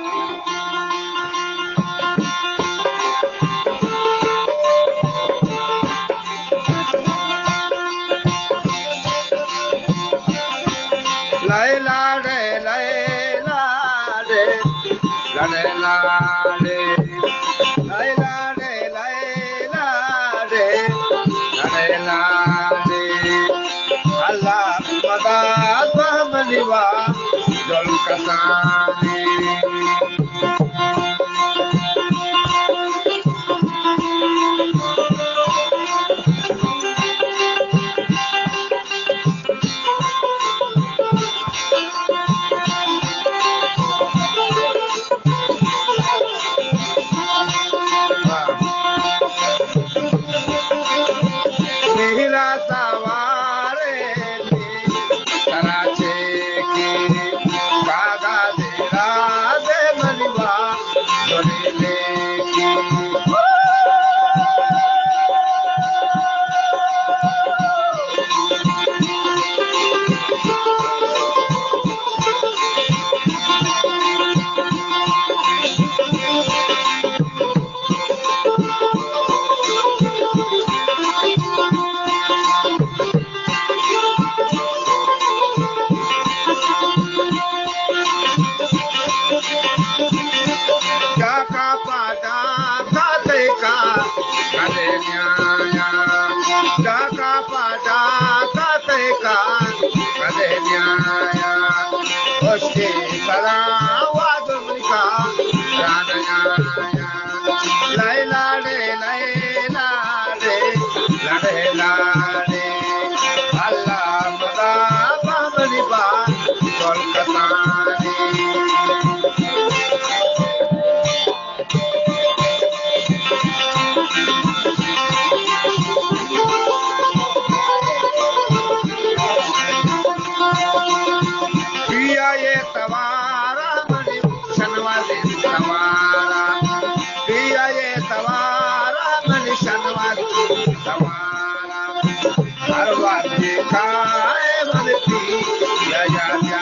لائے لاڑے، لائے لاڑے، لڑے لاڑے، لائے لاڑے، لائے لاڑے، لڑے لاڑے۔ اللہ مدد بہمنی وا جل کسانی۔ میرا سوارے ترا چیکی کاغذ راز منی وا دلی لیکی۔ ڈاکا پا ڈاکا تیکا کدے نیایا، ڈاکا پا ڈاکا تیکا کدے نیایا، اس کے سرا وادم کا رانا آیا۔ لائے لاڑے، لائے لاڑے، لڑے لاڑے، اللہ مدا بامنی با کولکتانی۔ بیا یہ توارا منی شنوازی توارا، بیا یہ توارا منی شنوازی توارا۔ ہر وقت کائے منی پی یا یا یا۔